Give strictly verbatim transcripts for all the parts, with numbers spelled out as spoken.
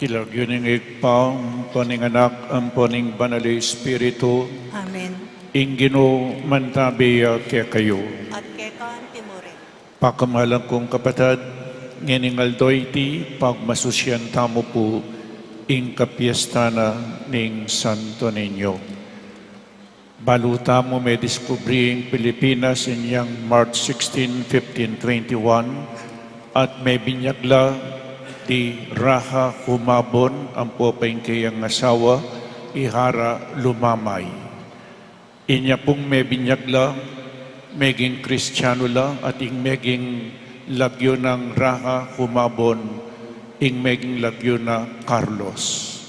King lagyu ning Ibpa, ampo ning Anak, ampo ning Banal a Espiritu. Amen. Ing Ginu mantabi ya kekayu. At keka antimu rin. Pakamalan kung kapatad, ngening aldo iti pagmasusyan tamu pu ing kapiestan na ning Santo Niño. Balu tamu mediskubri ing Pilipinas inyang March sixteen, fifteen twenty-one, at mebinyag la di Raha Humabon ampo pa ing kayang asawa, i Hara Lumamay. Inya pung mebinyag la, meging Kristianu la, at ing meging lagyu nang Raha Humabon, ing meging lagyu na Carlos.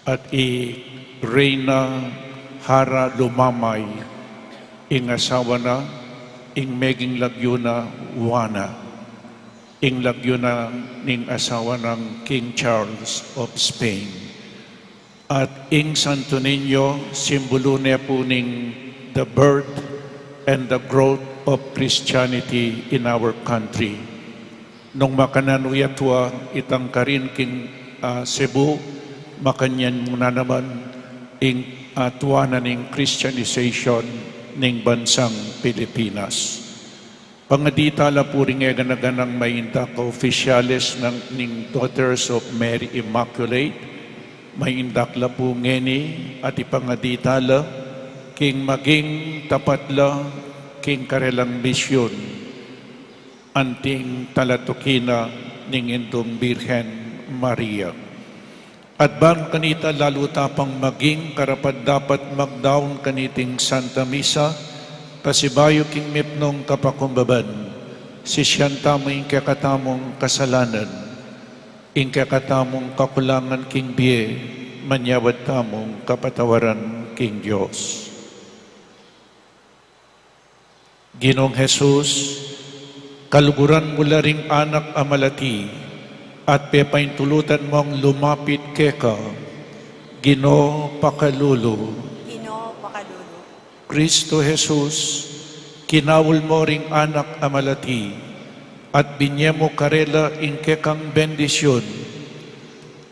At i Reyna Hara Lumamay, ing asawa na, ing meging lagyu na Juana, ing lagyu na ning asawa nang King Charles of Spain. At ing Santo Niño, simbulu ne pu ning the birth and the growth of Christianity in our country. Nung makananu ya tua itang karin king, ah, Cebu, makanyan mu na naman ing, ah, tua na ning Christianization ning bansang Pilipinas. Pangadi tala pu ring eganaganang maindak a opisyales nang ning Daughters of Mary Immaculate, maindak la pu ngeni at ipangadi tala king maging tapat la king karelang misyun anting talatuki na ning Indung Birhen Maria. At bang kanita lalu ta pang maging karapat-dapat magdaun kaniting Santa Misa, pasibayu king mipnung kapakumbaban, sisian tamu ing kekatamung kasalanan, ing kekatamung kakulangan king bie, manyawad tamung kapatawaran king Dios. Ginung Jesus, kaluguran mu la ring anak a malati, at pepaintulutan mung lumapit keka. Ginu, pakalulu. Ginu, pakalulu. Kristo Jesus, kinaul mu ring anak a malati, at binye mu karela ing kekang bendisyun.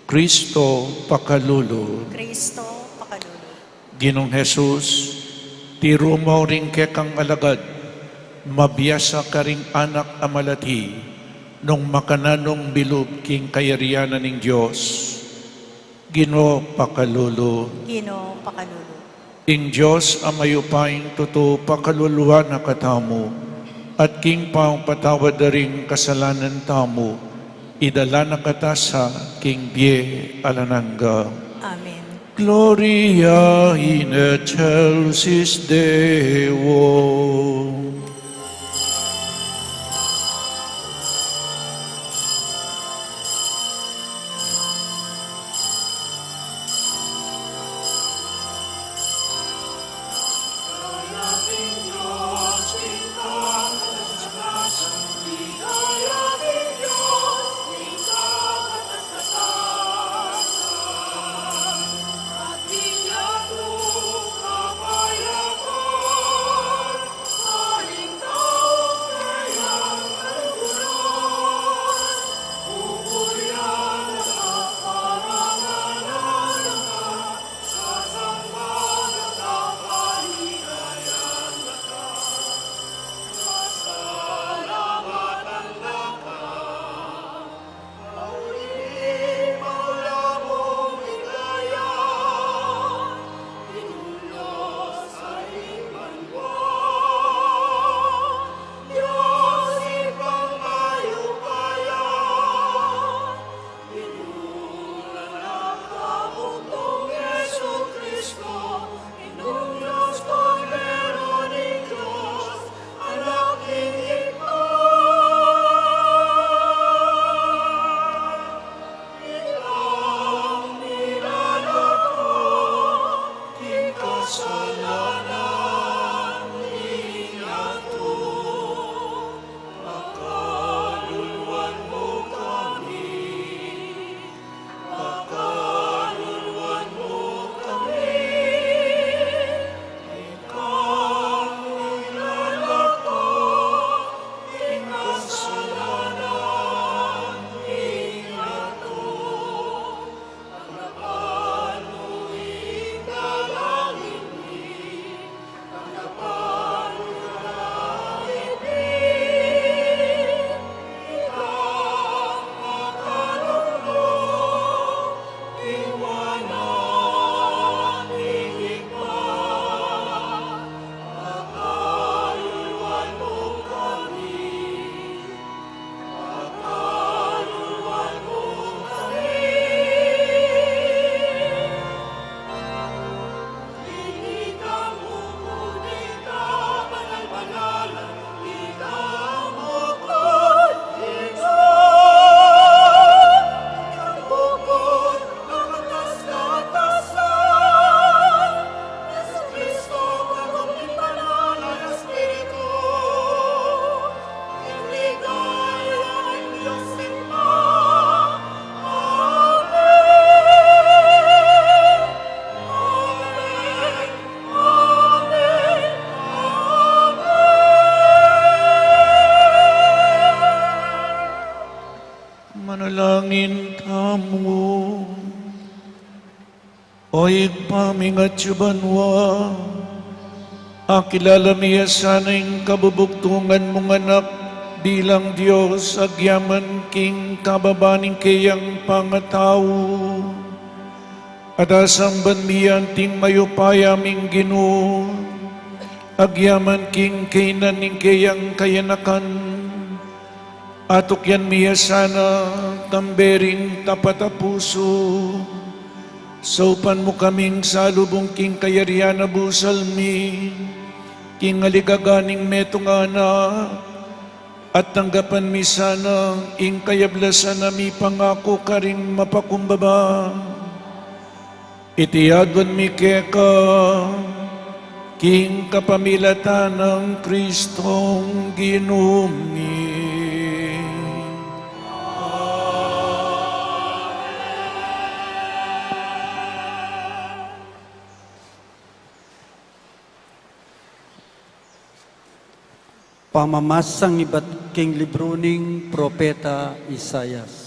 Kristo, pakalulu. Kristo, pakalulu. Ginung Jesus, tiru mu ring kekang alagad, mabiasa karing anak a malati, nung makananung bilug king kayarian na ning Dios. Ginu, pakalulu. Ginu, pakalulu. Ing Dios a mayupaya king tutu pakaluluan na katamu, at king pamapatawad da ring kasalanan tamu, idala na kata sa king bie alang angga. Amen. Gloria in excelsis Deo. mu. O Ibpa mi, atsu ka banua, akilala mi ya sana ing kabubugtungan mung Anak bilang Dios, agyaman king kababa ning keyang pangatau. At asamban mi anting mayupaya ming Ginu, agyaman king kaynan ning keyang kayanakan, atukyan mi ya sana kambe ring tapat a pusu. Saupan mu kaming salubung king kayarian a busal mi, king aligaga ning metung a Anak, at tanggapan mi sana ing kayablasan a mipangaku karing mapakumbaba. Iti aduan mi keka king kapamilatan nang Kristong Ginu mi. Pamamasang ibat king libru ning propeta Isaias.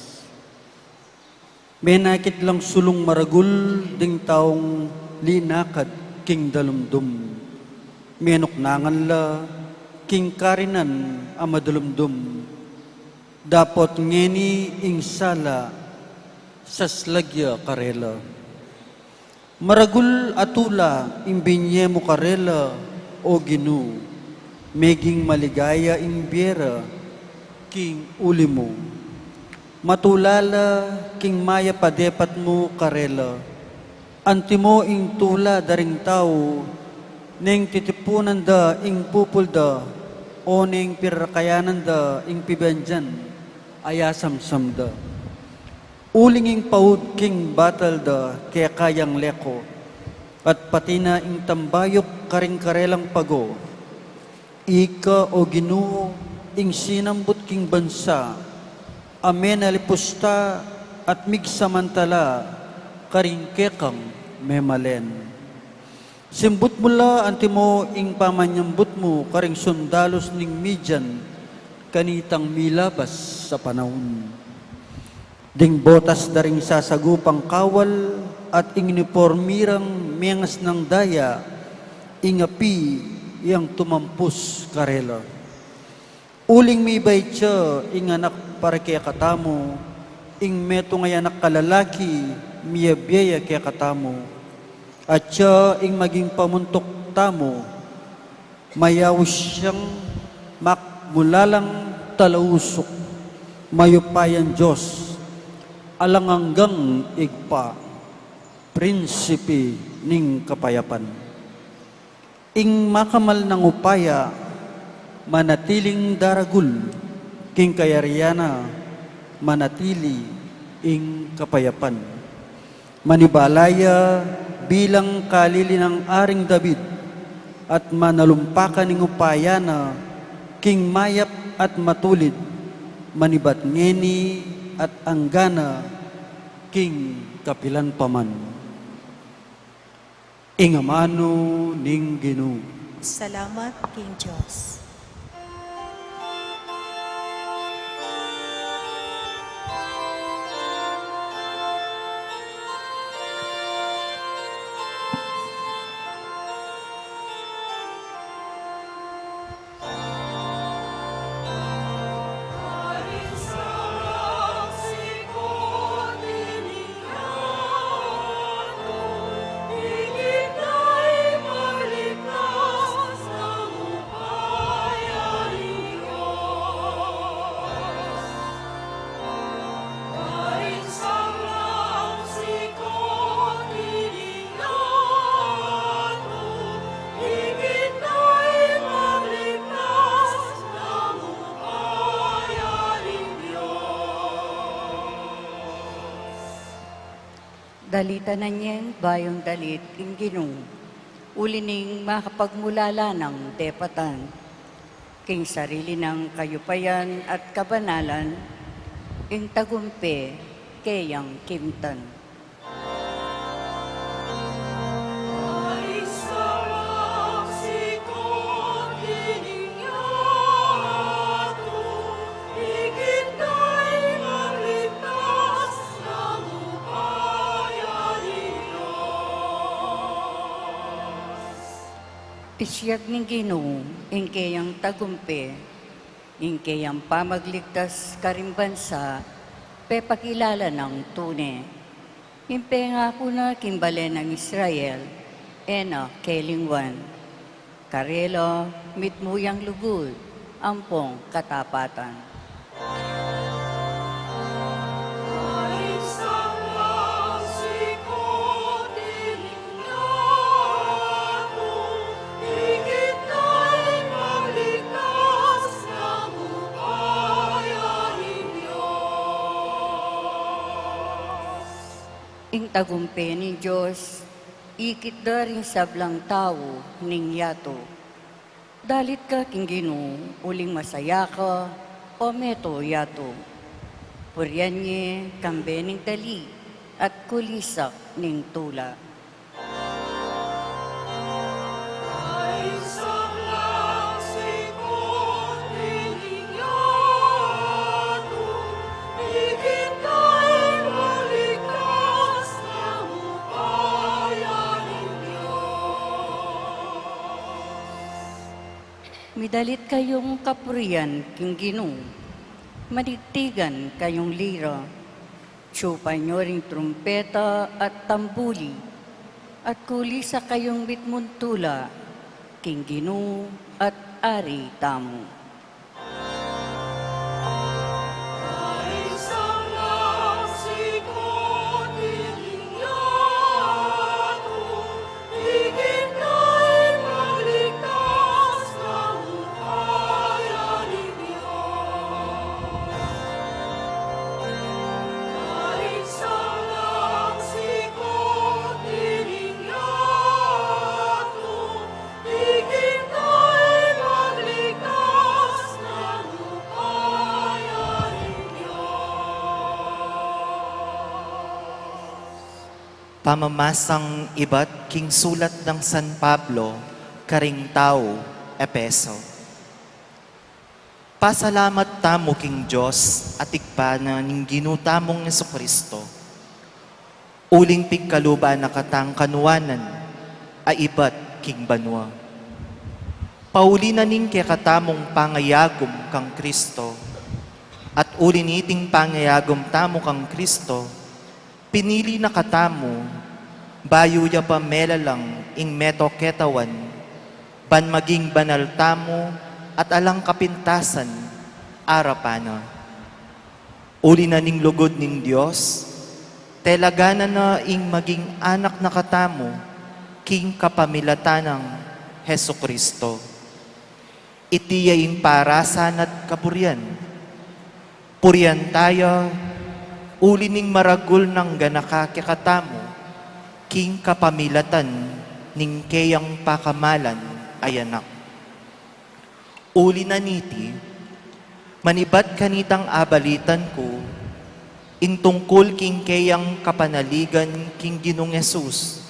Menakit lang sulung maragul ding taung linakad king dalumdum. Menuknangan la king karinan a madalumdum. Dapot ngeni ing sala saslag ya karela. Maragul a tula ing binye mu karela, O Ginu, meging maligaya ing bie ra king uli mu. Matula la king mayap a depat mu karela. Antimo ing tula da ring tau, neng titipunan da ing pupul da, o neng pirakayanan da ing pibandian a yasamsam da. Uling ing paud king batal da keka yang leko, at pati na ing tambayuk karing karelang pago. Ika, O Ginu, ing sinambut king bansa a menalipusta at migsamantala karing kekang memalen. Simbut mu la antimo ing pamanyambut mu karing sundalus ning Midian kanitang milabas a panaun. Ding botas da ring sasagupang kawal at ing uniporme rang mengas nang daya, ing api yang tumampus karela. Uling mibait ya ing anak para kekatamu, ing metung a anak a lalaki miyabie ya kekatamu. Atya ing maging pamuntuk tamu, mayaus yang magmulalang talausuk, mayupayang Dios, alang anggang Ibpa, Prinsipe ning kapayapan. Ing makamal nang upaya manatiling daragul, king kayarian na manatili ing kapayapan. Manibala ya bilang kalili nang Aring David, at manalumpakan ing upaya na king mayap at matulid, manibat ngeni at anggana king kapilan pa man. Ing amanu ning Ginu. Salamat king Dios. Dalitan na ning bayung dalit ing Ginu, uli ning makapagmulala nang depatan, king sarili nang kayupayan at kabanalan, ing tagumpe keyang kimtan. Isiyag ning Ginu ing keyang tagumpe, ing keyang pamagligtas karing bansa, pepakilala nang tune. Ing pengaku na king balen nang Israel, e na kelingwan. Karela mitmu yang lugud ampong katapatan. Ing tagumpe ning Dios, ikit da ring sablang tau ning yatu. Dalit ka king Ginu, uling masaya ka, o meto yatu. Purian ye kambe ning dali at kulisak ning tula. Midalit kayung kapurian king Ginu, manigtigan kayung lira, tsupan yu ring trumpeta at tambuli, at kulisak kayung mitmung tula king Ginu at Ari tamu. Pamamasang ibat king sulat nang San Pablo karing tau Efeso. Pasalamat tamu king Dios at Ibpa na ning Ginu tamung Jesucristo, uling pigkaluban na katang kanuanan a ibat king banua. Pauli na ning kekatamung pangayagum kang Cristo, at uli niting pangayagum tamu kang Cristo, pinili na katamu, bayu ya pa melalang ing meto ketawan, ban maging banal tamu at alang kapintasan arapan na. Uli na ning lugud ning Dios, telaganan na ing maging anak na katamu king kapamilatan nang Jesucristo. Iti ya ing parasan at kaburian. Purian taya, uli ning maragul nang ganaka kekatamu, king kapamilatan ning keyang pakamalan a Anak. Uli na niti, manibat kanitang abalitan ku, ing tungkul king keyang kapanaligan king Ginung Jesus,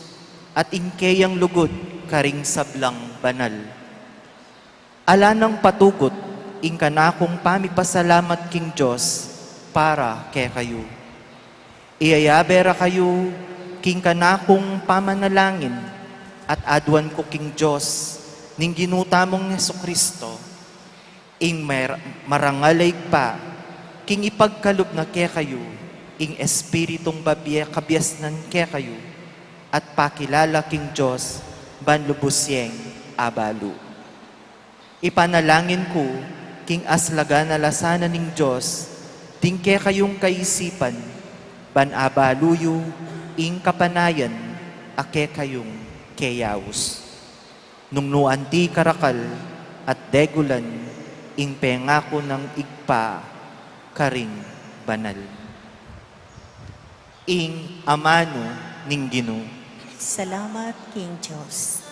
at ing keyang lugud karing sablang banal. Ala nang patugut ing kanakung pamipasalamat king Dios para kekayu. Iyayabe ra kayu king kanakung pamanalangin at aduan ku king Dios ning Ginu tamung Jesucristo, ing mer-, marangal a Ibpa, king ipagkalub na kekayu ing Espiritung babie kabiasnan kekayu, at pakilala king Dios ban lubus yeng abalu. Ipanalangin ku king aslagan a lasanan ning Dios ding kekayung kaisipan, ban abalu yu ing kapanayan a kekayung keyaus. Nung nu anti karakal at degulan ing pengaku nang Ibpa karing banal. Ing amanu ning Ginu. Salamat king Dios.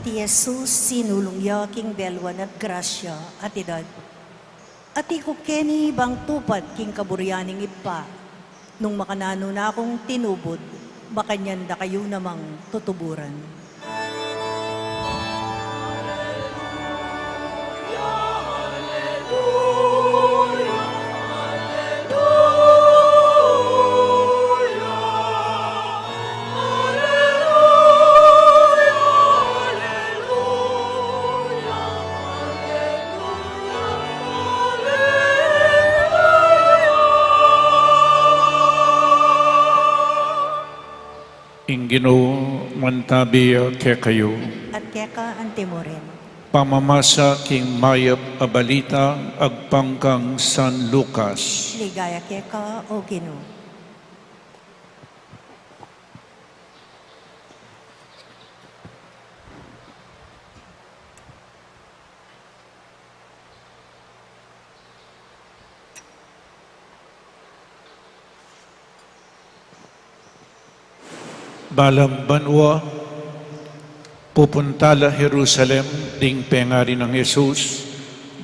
Ti Jesus sinulung ya king belwan at grasya at idad. Ati ku keni bang tupad king kaburian ning Ibpa. Nung makananu na kung tinubud, makanyan da kayu namang tutuburan. Ing Ginu mantabi ya kekayu. At keka antimurin. Pamamasa king mayap a balita agpang kang San Lucas. Ligaya keka, O Ginu. Balang banua, pupunta la Jerusalem ding pengari nang Jesus,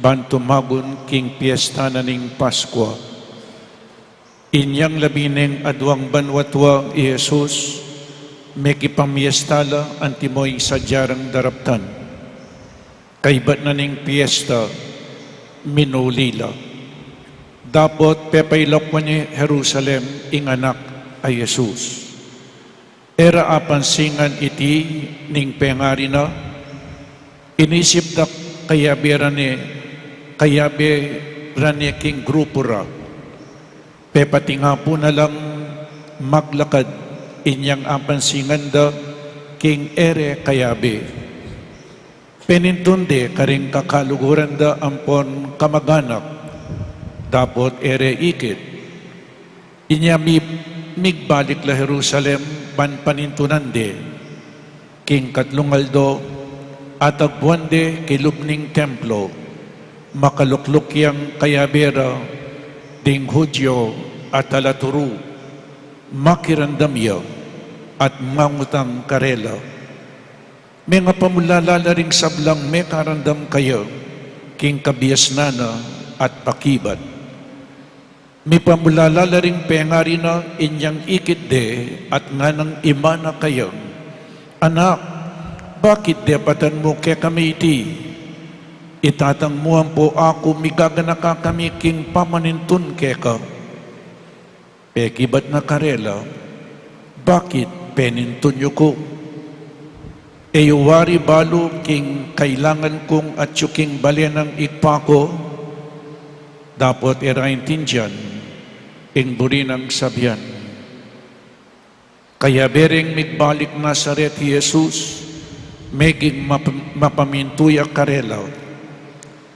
ban tumagun king piesta na ning Paskua. Inyang labineng aduang banua tua i Jesus, mekipamiesta la antimo ing sadya rang daraptan. Kaybat na ning piesta, minuli la. Dapot pepailakwan ne Jerusalem ing anak a Jesus. E ra apansingan iti ning pengari na, inisip da kayabe ra ne, kayabe ra ne king grupu ra. Pepatingapu na lang maglakad inyang apansingan da king e re kayabe. Penintun de karing kakaluguran da ampon kamaganak, dapot e re ikit. Inya mi-, migbalik la Jerusalem ban panintunan de. King katlung aldo, atagpuan de kilub ning templo, makalukluk yang kayabe ra ding Judio a talaturu, makiramdam ya at mangutang karela. Mengapamulala la ring sablang mekaramdam kaya king kabiasnan na at pakibat. Mipamulala la ring pengari na inyang ikit de at nganang imana kaya, "Anak, bakit depatan mu kekami iti? Itatang mu ampo aku, migaganaka kami king pamanintun keka." Pekibat na karela, "Bakit penintun yu ku? E yu wari balu king kailangan kung atyu king bale nang Ibpa ku?" Dapot e ra intindian ing buri nang sabian. Kayabe reng migbalik Nazaret i Jesus, meging map-, mapamintu ya karela.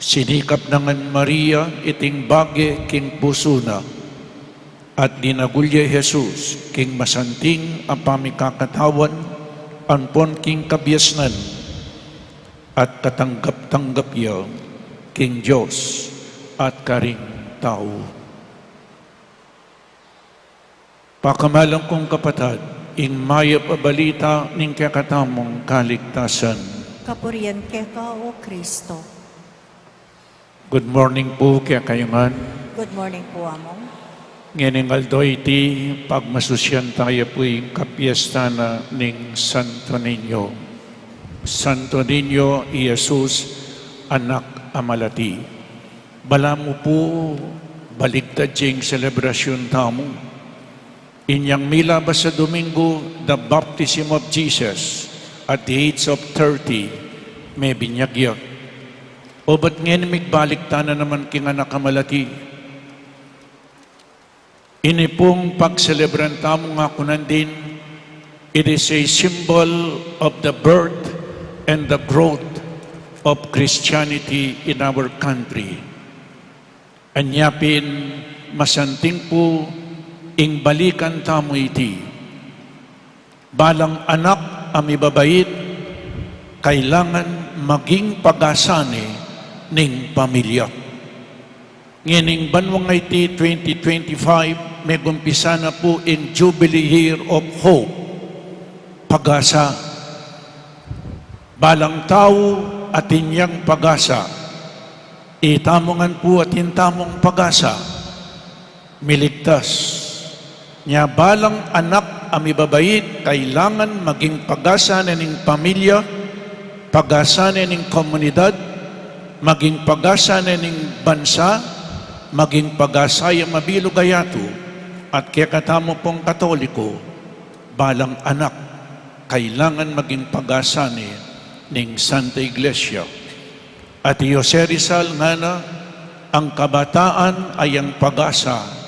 Sinikap na ngan Maria iting bage king pusu na, at dinagul ya i Jesus king masanting a pamikakatawan ampon king kabiasnan, at katanggap-tanggap ya king Dios at karing tau. Pakamalan kung kapatad, ing mayap a balita ning kekatamung kaligtasan. Kapurian keka, O Kristo. Good morning pu kekayu ngan. Good morning pu, Among. Ngening aldo iti, pagmasusyan taya pu ing kapiesta na ning Santo Niño. Santo Niño, i Jesus, anak a malati. Balamu pu, baligtad ya ing selebrasyun tamu. Inyang milabas a Domingo, the baptism of Jesus at the age of thirty, mebinyag ya. O bat ngeni migbalik tana naman king anak a malati? Ini pung pagselebran tamu, ngaku nandin, it is a symbol of the birth and the growth of Christianity in our country. Anya pin masanting pu ing balikan tamu iti. Balang anak a mibabait, kailangan maging pag-asa ne ning pamilya. Ngening banua iti twenty twenty-five, megumpisa na pu ing Jubilee Year of Hope, pag-asa. Balang tau atin yang pag-asa. Itamu ngan pu atin tamung pag-asa. Miligtas. Nya balang anak a mibabait, kailangan maging pag-asa ne ning pamilya, pag-asa ne ning komunidad, maging pag-asa ne ning bansa, maging pag-asa ya mabilug a yatu, at kekatamu pung Katoliko, balang anak, kailangan maging pag-asa ne ning Santa Iglesia. At i Jose Rizal ngana, ang kabataan ay ang pag-asa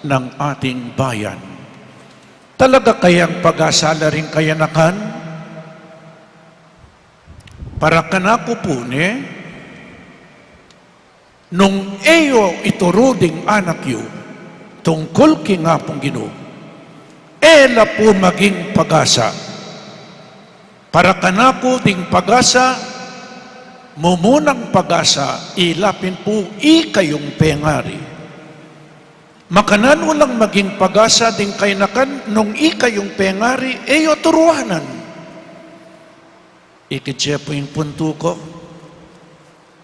ng ating bayan. Talaga kayang pag-asa la ring kayanakan? Para kanaku pu ne, nung e yu ituru ding anak yu tungkul king Apung Ginu, e la pu maging pag-asa. Para kanaku ding pag-asa, mumunang pag-asa, ila pin pu ikayung pengari. Makananu lang maging pag-asa ding kayanakan nung ikayung pengari, e yu turuanan. Ikit ye pu ing puntu ku.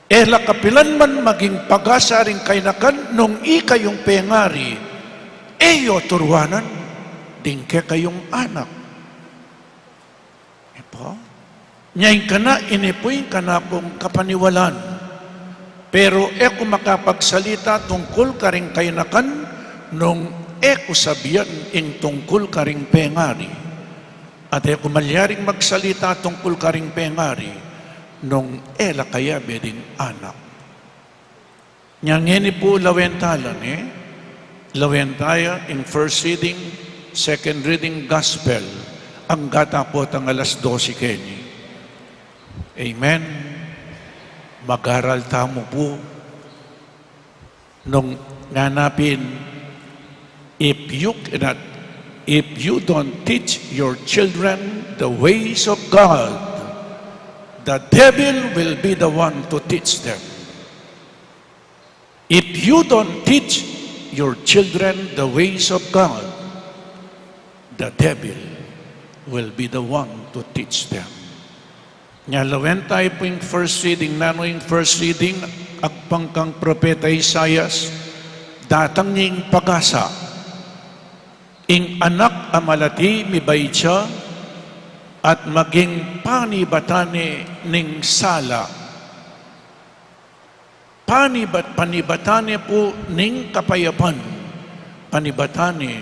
E la kapilan man maging pag-asa ring kayanakan nung ikayung pengari, e yu turuanan ding kekayung anak. E pu? Nya ing kana, ini pu ing kanakung kapaniwalan. Pero e ku makapagsalita tungkul karing kayanakan nung e ku sabian ing tungkul karing pengari. At e ku malyaring magsalita tungkul karing pengari nung e la kayabe ding anak. Nya ngeni pu lawen ta la ne, lawen ta ya ing first reading, second reading, gospel, angga ta potang alas dose keni. Amen. Mag-aral tamu pu. Nung ngana pin, if you cannot, if you don't teach your children the ways of God, the devil will be the one to teach them. If you don't teach your children the ways of God, the devil will be the one to teach them. Nya lawen tayu pu ing first reading. Nanu ing first reading? Agpang kang Propeta Isaias, datang ing pag-asa. Ing anak a malati, mibait ya, at maging panibatan ne ning sala. Panibat-, panibatan ne pu ning kapayapan, panibatan ne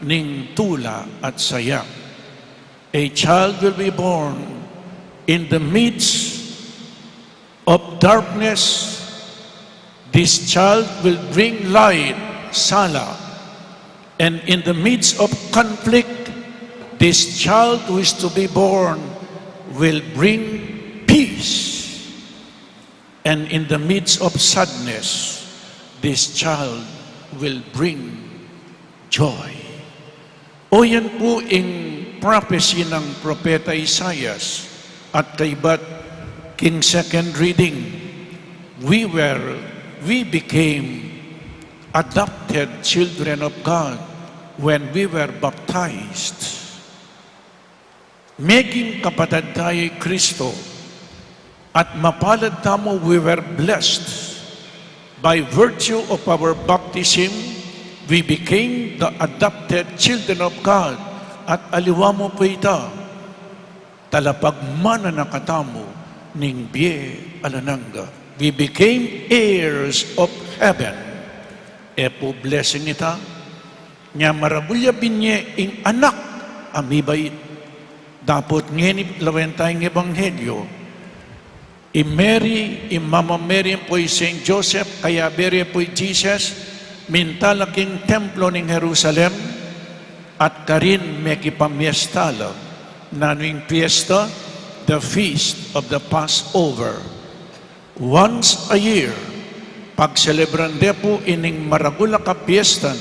ning tula at saya. A child will be born in the midst of darkness. This child will bring light, sala. And in the midst of conflict, this child who is to be born will bring peace. And in the midst of sadness, this child will bring joy. O, yan pu ing prophecy nang Propeta Isaias. At kaybat king second reading, we were, we became adopted children of God when we were baptized. Meging kapatad tayu i Kristo, at mapalad tamu, we were blessed. By virtue of our baptism, we became the adopted children of God. At aliwa mu pu ita, talapagmana na katamu ning bie alang angga. We became heirs of heaven. E pu blessing ita? Nya maragul ya binye ing anak a mibait. Dapot ngeni lawen taya ing ebanghelyo. I Mary, i Mama Mary, ampo i Saint Joseph, kayabe re pu i Jesus, minta la king templo ning Jerusalem, at karin mekipamiesta la. Nanu ing piesta? The Feast of the Passover. Once a year, pagselebran de pu ining maragul a kapiestan,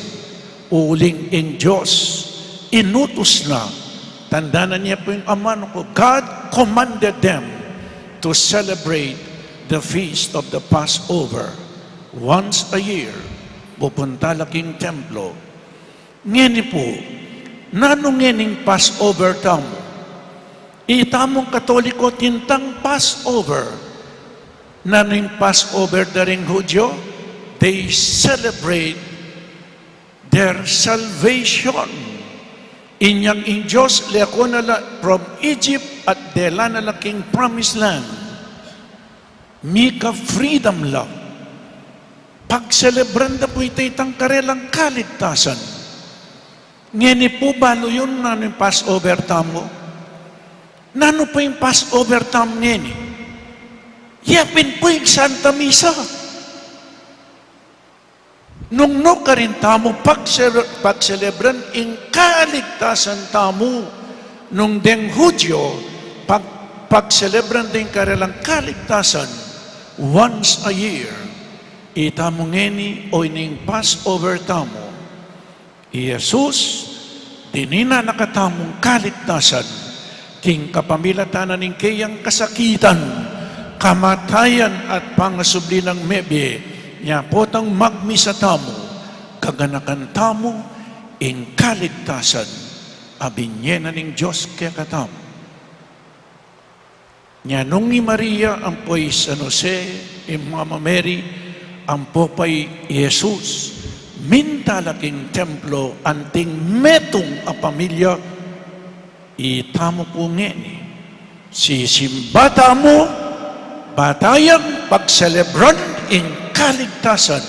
uling ing Dios inutus na, tandanan ye pu ing amanu ku, God commanded them to celebrate the feast of the Passover. Once a year, pupunta la king templo. Ngeni pu, nanu ngening Passover tamu? Itamung Katoliko, atin tang Passover. Nanu ing Passover da ring Hudyo? They celebrate their salvation. Inyang ing Dios leko na la from Egypt at dela na la king promised land. Mika freedom la. Pagselebran da pu ita itang karelang kaligtasan. Ngeni pu balu yun, nanu ing Passover tamu? Nanu pu ing Passover tamu ngeni? Ya pin pu ing Santa Misa. Nung nukarin tamu pagsele-, pagselebran ing kaligtasan tamu, nung deng Hudyo, pag-, pagselebran deng karelang kaligtasan once a year. Itamu ngeni, o ining Passover tamu, i Jesus, dinan na katamung kaligtasan, king kapamilatan na ning keyang kasakitan, kamatayan at pangasubli nang mebie, nya potang magmisa tamu, gaganakan tamu ing kaligtasan a binie na ning Dios kekatamu. Nya nung i Maria ampo i San Jose, i Mama Mary, ampo pa i Jesus, minta la king templo anting metung a pamilya, itamu pu ngeni, sisimba tamu, ba tayang pagselebran ing kaligtasan.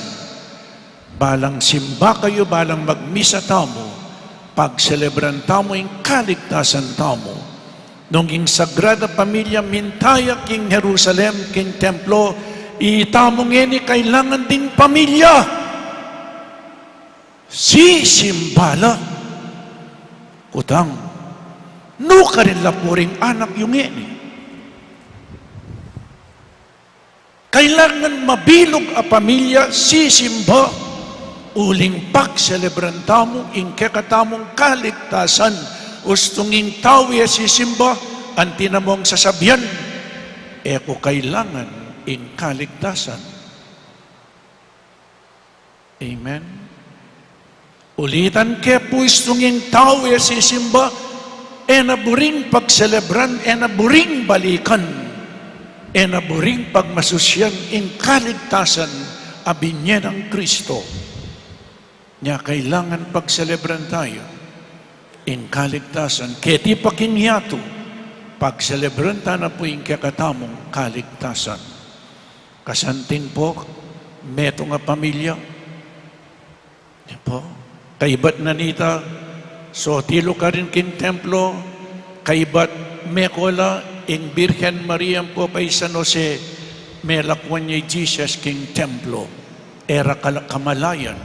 Balang simba kayu, balang magmisa tamu, pagselebran tamu ing kaligtasan tamu. Nung ing Sagrada Familia minta ya king Jerusalem, king templo, itamu ngeni kailangan ding pamilya. Sisimba la. Kutang, nukarin la pu ring anak yu ngeni? Kailangan mabilug a pamilya sisimba, uling pagselebran tamu ing kekatamung kaligtasan. Ustung ing tau e sisimba, anti na mung sasabian, e ku kailangan ing kaligtasan. Amen. Ulitan ke pu, ustung ing tau e sisimba, e na buring pagselebran, e na buring balikan, e na buring pagmasusian ing kaligtasan a binie nang Kristo. Nya kailangan pagselebran tayu ing kaligtasan. Keti pa king yatu, pagselebran ta na pu ing kekatamung kaligtasan. Kasanting pu, metung a pamilya. Yan pu. Kaibat na nita, soti lu karin king templo, kaibat meko la ing Birhen Maria ampo pa i San Jose, melakwan ya i Jesus king templo. E ra kala-, kamalayan.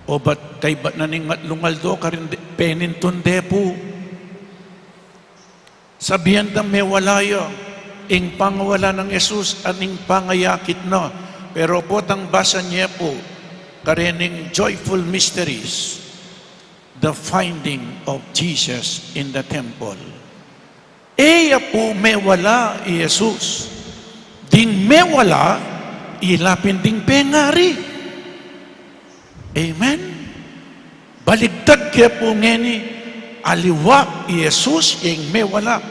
Obat kaibat na ning atlung aldo karin de-, penintun de pu. Sabian dang mewala ya, ing pangawala nang Jesus at ing pangayakit na. Pero potang basa ye pu, karening Joyful Mysteries, the finding of Jesus in the temple. E ya pu mewala i Jesus. Ding mewala, ila pin ding pengari. Amen. Baligtad ke pu ngeni, aliwa i Jesus ing mewala.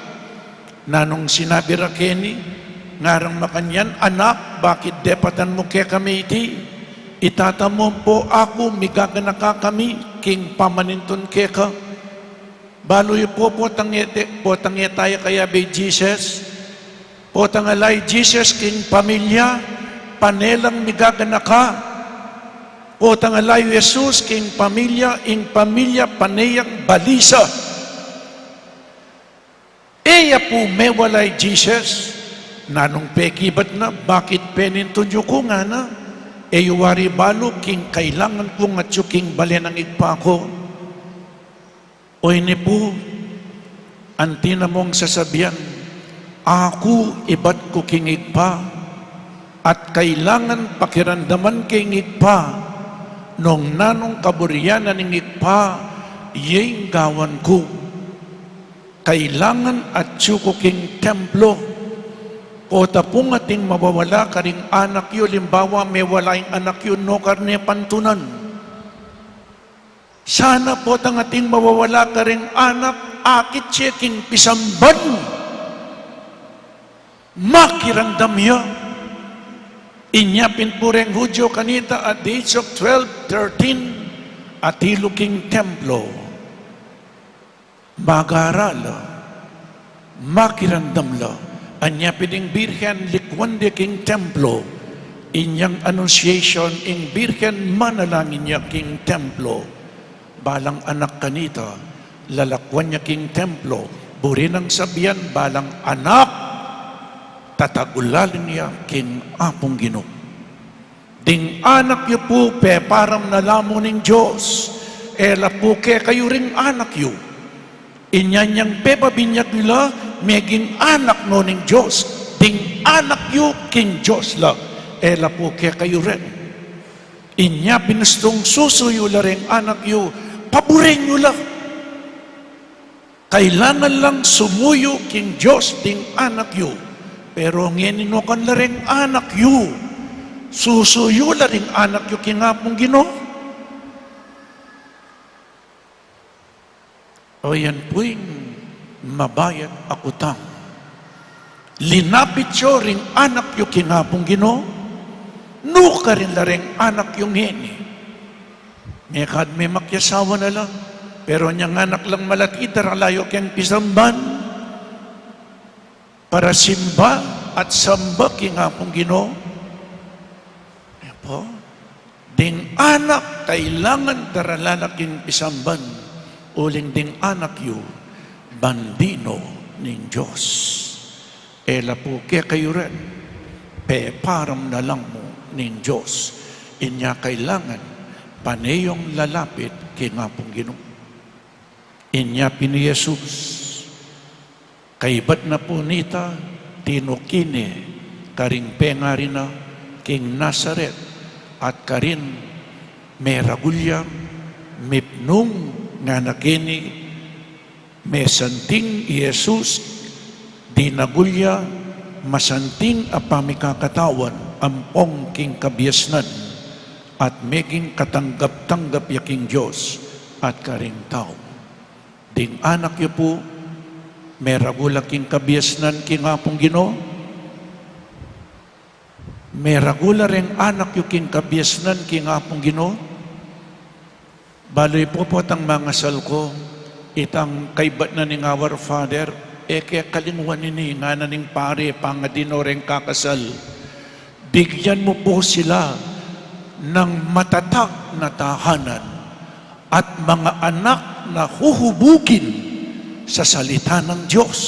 Nanung sinabi ra keni? Ngarang makanyan, "Anak, bakit depatan mu kekami iti? I Tata mu ampo aku, migaganaka kami king pamanintun keka." Balu yu pu, potang e te-, potang e taya kayabe i Jesus. Potang ala i Jesus king pamilya, pane lang migaganaka. Potang ala i Jesus king pamilya, ing pamilya pane yang balisa. E ya pu mewala i Jesus. Nanung pekibat na, bakit penintun yu ku, ngana? E yu wari balu king kailangan kung atyu king bale nang Ibpa ku? O ini pu, anti na mung sasabian, aku ibat ku king Ibpa, at kailangan pakiramdaman ke ing Ibpa, nung nanung kaburian na ning Ibpa, ye ing gawan ku. Kailangan atyu ku king templo. Pota pung ating mawawala karing anak yu, alimbawa, mewala ing anak yu, nukarin ne pantunan. Sana potang ating mawawala karing anak, akit ye king pisamban, makiramdam ya. Inya pin pu reng Hudyo kanita at the age of twelve, thirteen, atilu king templo. Mag-aral la, makiramdam la. Anya pin ing Birhen, likwan de king templo. Inyang Annunciation, ing Birhen manalangin ya king templo. Balang anak kanita, lalakwan ya king templo. Buri nang sabian, balang anak, tatagulaling ya king Apung Ginu. Ding anak yu pu, peparam na la mu ning Dios, e la pu kekayu ring anak yu. Inya nyang pepabinyag yu la, meging anak no ning Dios, ding anak yu king Dios la, e la pu kekayu rin. Inya binustung susuyu la ring anak yu, paburen yu la. Kailangan lang sumuyu king Dios ding anak yu. Pero ngeni nukan la ring anak yu, susuyu la ring anak yu king Apung Ginu? O yan pu ing mabayat a kutang. Linapit yu ring anak yu king Apung Ginu? Nukarin la ring anak yu ngeni? Mekad me makiasawa na la, pero nyang anak lang malati, dara la yu keng pisamban para simba at samba king Apung Ginu. E pu, ding anak kailangan dara la la king pisamban, uling ding anak yu, bandi no ning Dios. E la pu kekayu rin, peparam na lang mu ning Dios. Inya kailangan pane yung lalapit king Apung Ginu. Inya pin i Jesus, kaybat na pu nita, tinuki ne karing pengari na king Nazaret, at karin meragul ya, mipnung ngana keni, mesanting i Jesus, dinagul ya, masanting a pamikakatawan ampong king kabiasnan, at meging katanggap-tanggap ya king Dios at karing tau. Ding anak yu pu, meragul la king kabiasnan king Apung Ginu? Meragul la ring anak yu king kabiasnan king Apung Ginu? Balu yu pu, potang mangasal ku, itang kaybat na ning Our Father, e ke kalingwan ini, ngana ning pari, pangadi no reng kakasal. Bigyan mu pu sila ng matatag na tahanan at mga anak na huhubugin sa salita ng Diyos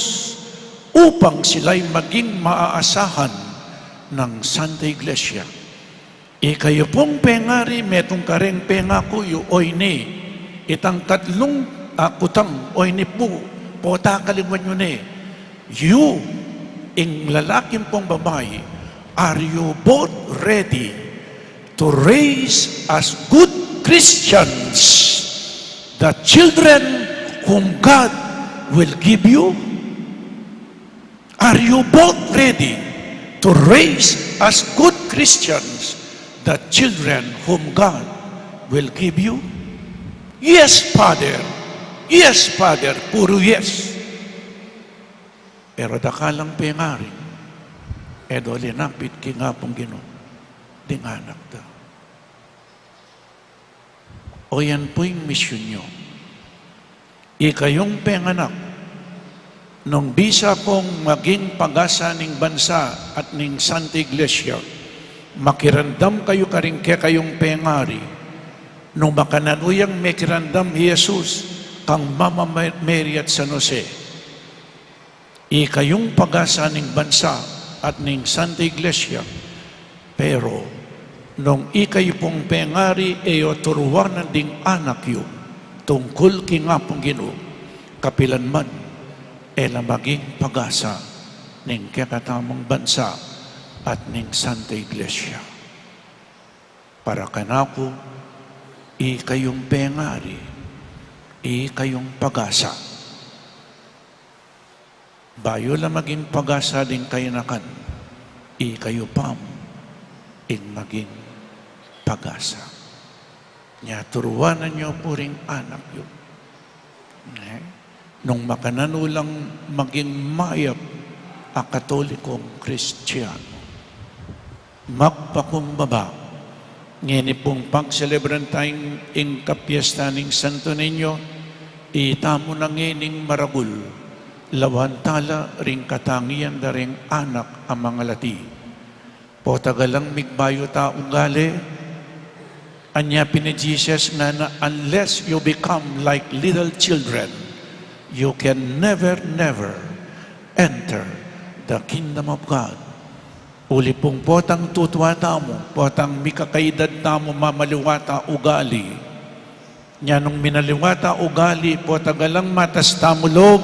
upang sila'y maging maaasahan ng Santa Iglesia. Ikayu pung pengari, metung kareng pengaku yu, o ini, itang katlung, ah, kutang, o ini pu, pota kalingwan yu ne. Yu, ing lalaki ampong babai, are you both ready to raise as good Christians the children whom God will give you? Are you both ready to raise as good Christians the children whom God will give you? Yes, Father. Yes, Father. Puru yes. Pero dakal lang pengari, e do linapit king Apung Ginu ding anak da. O yan pu ing misyun yu. Ikayung penganak, nung bisa kung maging pag-asa ning bansa at ning Santa Iglesia, makiramdam kayu karing kekayung pengari, nung makananu yang mekiramdam i Jesus kang Mama Ma-, Mary at San Jose. Ikayung pag-asa ning bansa at ning Santa Iglesia, pero nung ikayu pung pengari e yu turuanan ding anak yu tungkul king Apung Ginu, kapilan man e la maging pag-asa ning kekatamung bansa at ning Santa Iglesia. Para kanaku, ikayung pengari, ikayung pag-asa. Bayu la maging pag-asa ding kayanakan, ikayu pa mu ing maging pag-asa. Nya turuanan yu pu ring anak yu. Eh? Nung makananu lang maging mayap a Katolikong Kristiyano, magpakumbaba. Ngeni pung pagselebran tang ing kapiestan ning Santo Niño, itamu na ngening maragul, lawan tala ring katangian da ring anak a mangalati. Potagalang migbayu ta ugali, anya pin i Jesus ngana, "Unless you become like little children, you can never, never enter the kingdom of God." Uli pung potang tutua tamu, potang mikakaidad tamu, mamaliwa ta ugali. Nya nung minaliwa ta ugali, potagalang matas tamu lub.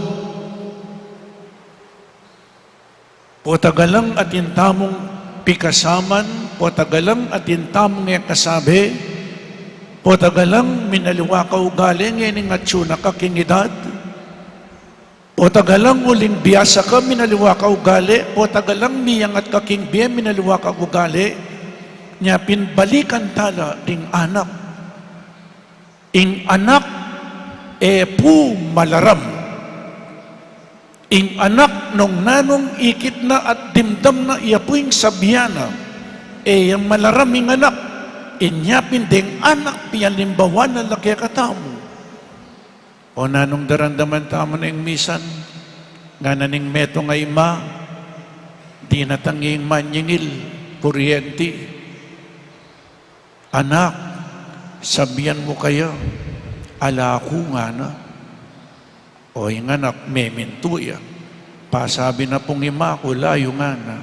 Potagalang atin tamung pikasaman, potagalang atin tamung e kasabi, potagalang minaliwa ka ugali, ngening atsu na ka king idad. Potagalang uling biasa ka, minaliwa ka ugali, potagalang miyangat ka king bie, minaliwa ka ugali. Nya pin balikan tala ding anak. Ing anak e pu malaram. Ing anak nung nanung ikit na at dimdam na ya pu ing sabian na, e ya malaram ing anak. Inya pin deng anak pialimbawa na la kekatamu. O nanung daramdaman tamu na ing misan, ngana ning metung a ima, dinatang ing manyingil, kuryenti. "Anak, sabian mu kaya, ala ku," ngana. O ing anak, memintu ya. "Pasabi na pung ima ku, layu," ngana.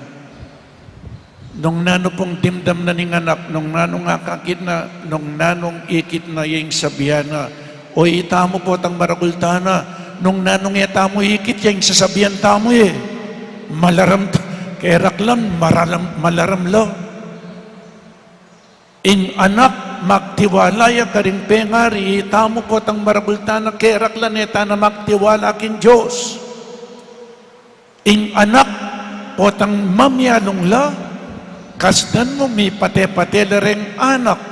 Nung nanu pung dimdam na ning anak, nung nanung akakit na, nung nanung ikit na ya ing sabian na. O itamu potang maragul tana, nung nanung e tamu ikit ya ing sasabian tamu e. Malaram t-, keraklan, maralam-, malaram la. Ing anak magtiwala ya karing pengari, itamu potang maragul tana, keraklan e tana magtiwala king Dios. Ing anak potang mamialung la, kasdan mu mipate-pate la reng anak.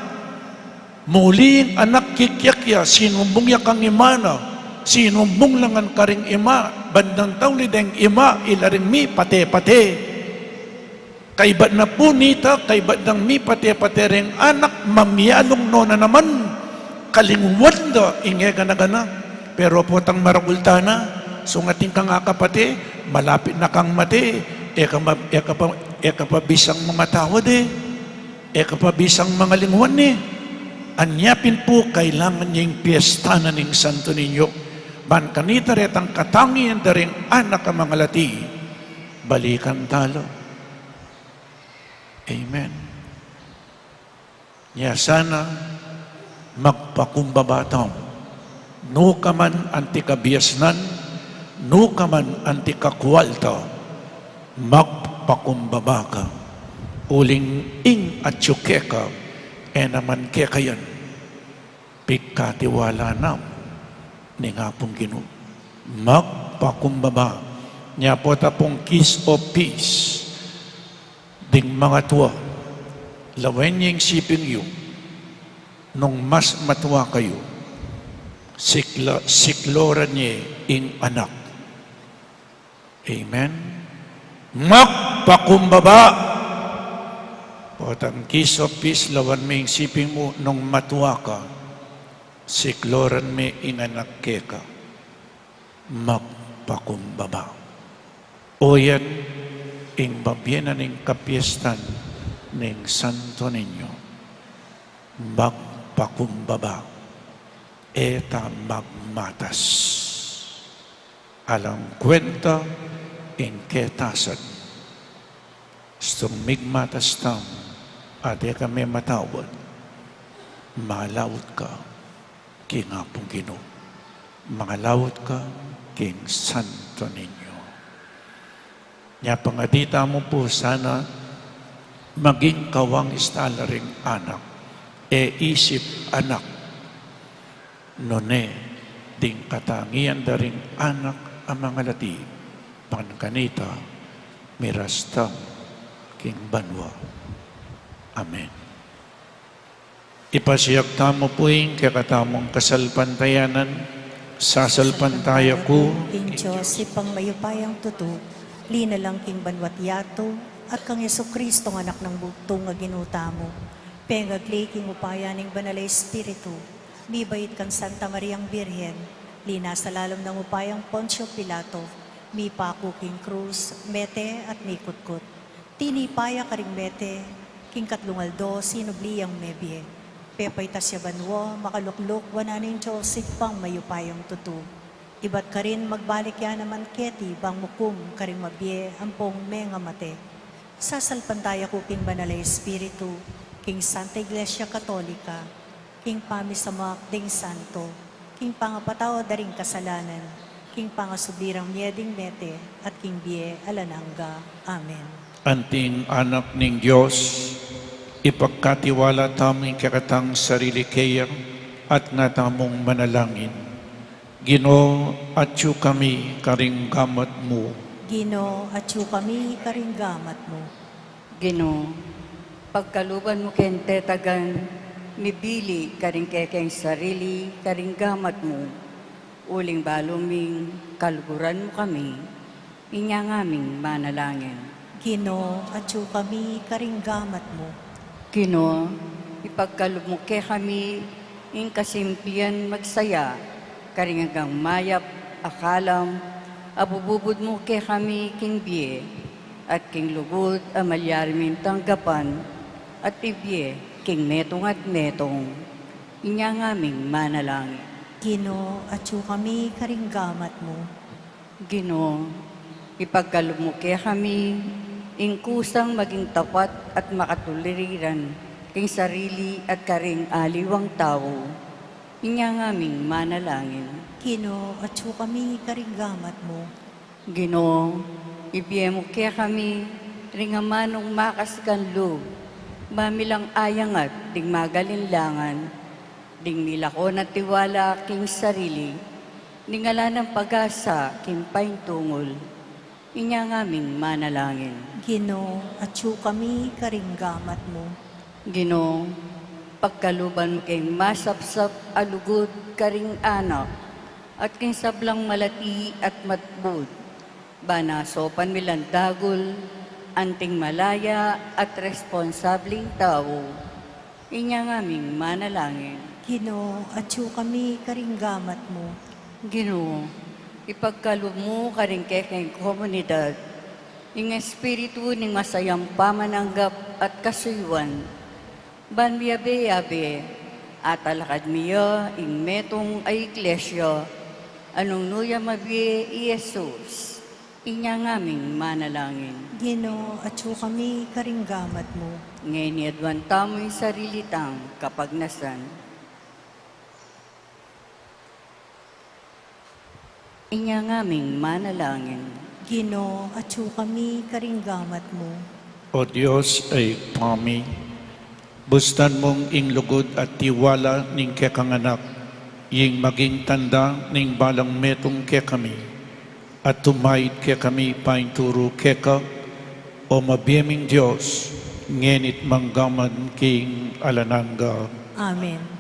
Muli ing anak kikyak ya, sinumbung ya kang ima na, sinumbung la ngan karing ima, bandang tauli deng ima, ila ring mipate-pate. Kaybat na pu nita, kaybat dang mipate-pate reng anak, mamialung no na naman, kalingwan da ing e gana-gana. Pero potang maragul tana, sungating kang akapate, malapit na kang mate, e ka ma-, e ka pa, e ka pa bisang mamatawad e, e ka pa bisang mangalingwan e. Anya pin pu kailangan ya ing piesta na ning Santo Niño, ban kanita retang katangian da ring anak a mangalati. Balikan tala. Amen. Nya sana, magpakumbaba tamu. Nukaman anti kabiasnan, nukaman anti kakwalta, magpakumbaba ka. Uling ing atyu keka, e naman keka yan. Pigkatiwala na mu ning Apung Ginu. Magpakumbaba. Nya pota pung kiss of peace. Ding mangatua, lawen ye ing siping yu, nung mas matua kayu, sikla-, sikloran ye ing anak. Amen. Magpakumbaba. Potang kiss of peace, lawan me ing siping mu, nung matua ka, sikloran me ing anak keka. Magpakumbaba. O yan ing babie na ning kapiestan ning Santo Niño. Magpakumbaba. E ta magmatas. Alang kwenta ing ketasan. Istung migmatas tamu, at e ka me matawad, malaut ka king Apung Ginu, malaut ka king Santo Niño. Nya pangadi tamu pu sana maging kawang istala ring anak, e isip anak, nune ding katangian da ring anak a mangalati, ban kanita miras tamu king banua. Amen. Ipasiag tamu pu ing kekatamung kasalpantayanan, Sasalpantaya ku king Dios, Ibpang mayupayang tutu, linalang king banwa't yatu, at kang Jesucristo, Anak nang bugtung a Ginu tamu, pengagli king upaya ning Banal a Espiritu, mibait kang Santa Mariang Birhen, linasa lalam nang upayang Poncio Pilato, mipaku king krus, mete at mikutkut. Tinipa ya karing mete, king katlung aldo sinubli yang mebie. Pepaitas ya banua, makalukluk wanan ning Dios Ibpang mayupayang tutu. Ibat karin magbalik ya naman keti bang mukum karing mabie ampong mengamate. Sasalpantaya ku king Banal a Espiritu, king Santa Iglesia Katolika, king pamisamak ding santo, king pangapatawad da ring kasalanan, king pangasubli rang mie ding mete, at king bie alang angga. Amen. Anting anak ning Dios, ipagkatiwala tamu ing kekatang sarili keya, at nga tamung manalangin. Ginu, atyu kami karing gamat mu. Ginu, atyu kami karing gamat mu. Ginu, pagkaluban mu keng tetagan, mibili karing kekeng sarili karing gamat mu, uling balu ming kaluguran mu kami, inya ngaming manalangin. Ginu, atyu kami karing gamat mu. Ginu, ipagkalub mu kekami ing kasimpian magsaya karing anggang mayap a kalam, a bububud mu kekami king bie, at king lugud a malyari ming tanggapan, at ibie king metung at metung. Inya ngaming manalangin. Ginu, atyu kami karing gamat mu. Ginu, ipagkalub mu kekami ing kusang maging tapat at makatuliran king sarili at karing aliwang tau. Inya ngaming manalangin. Ginu, atyu kami karing gamat mu. Ginu, ibie mu kekami ring amanung makasikan lub, bang milang ayangat ding magalinlangan, ding milako na tiwala king sarili, ding ala nang pag-asa king paintungul. Inya ngaming manalangin. Ginu, atyu kami karing gamat mu. Ginu, pagkaluban mu keng masapsap a lugud karing anak, at king sablang malati at matbud, bang saupan milang dagul, anting malaya at responsabling tau. Inya ngaming manalangin. Ginu, atyu kami karing gamat mu. Ginu, ipagkalub mu karing kekeng komunidad ing espiritu ning masayang pamananggap at kasuyuan, ban miyabe-yabe, atalakad mi ya ing metung a iglesia a nung nu ya mabie i Jesus. Inya ngaming manalangin. Ginu, atyu kami karing gamat mu. Ngeni aduan tamu ing sarili tang kapagnasan. Inya ngaming manalangin. Ginu, atyu kami karing gamat mu. O Dios a Ibpa mi, bustan mung ing lugud at tiwala ning kekang anak, ing maging tanda ning balang metung kekami, at tumaid kekami painturu keka, o mabie ming Dios, ngeni't manggaman king alang angga. Amen.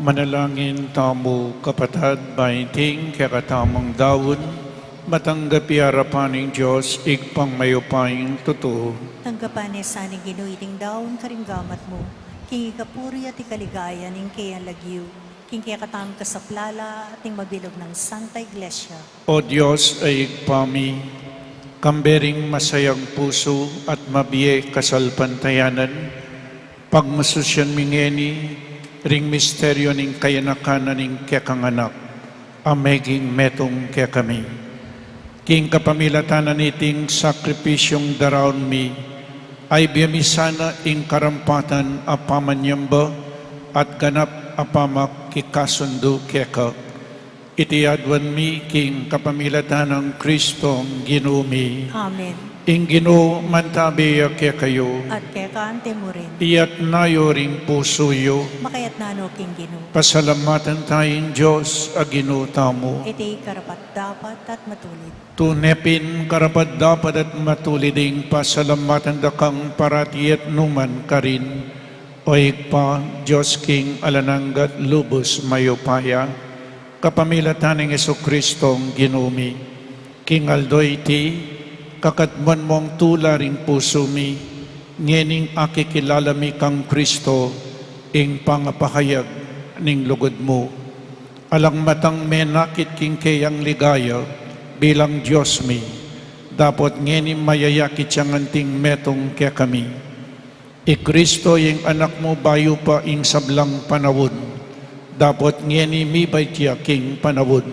Manalangin tamu, kapatad, ba iting kekatamung daun matanggap ya arapan ning Dios Ibpang mayupayang tutu. Tanggapan na sa ning Ginu iting daun karing gamat mu, king ikapuri at ikaligaya ning keyang lagyu, king kekatamung kasaplalan at ning mabilug nang Santa Iglesia. O Dios a Ibpa mi, kambe ring masayang pusu at mabie kasalpantayanan, pagmasusian mi ngeni ring misteryu ning kayanakan na ning kekang Anak, a meging metung kekami. King kapamilatan na niting sakripisyung daraun mi, a ibie mi sana ing karampatan a pamanyamba at ganap a pamakikasundu keka. Iti aduan mi king kapamilatan nang Kristong Ginu mi. Amen. Ing Ginu mantabe ya kekayu. At keka anti mu rin. Iyatas yu ring pusu yu. Makayatas no king Ginu. Pasalamatan taya ing Dios a Ginu tamu. Iti karapat-dapat at matulid. Tune pin karapat-dapat at matulid ing pasalamatan da kang parati at nukarin man, O Ibpa, Dios king alang angga at lubus mayupaya, kapamilatan nang Jesukristong Ginu mi. King aldo iti, kakatmuan mung tula ring pusu mi, ngening akikilala mi kang Kristo, ing pangapahayag ning lugud mu. Alang matang menakit king keyang ligaya bilang Dios mi, dapot ngeni mayayakit yang anting metung kekami. I Kristo ing Anak mu bayu pa ing sablang panaun, dapot ngeni mibait ya king panaun.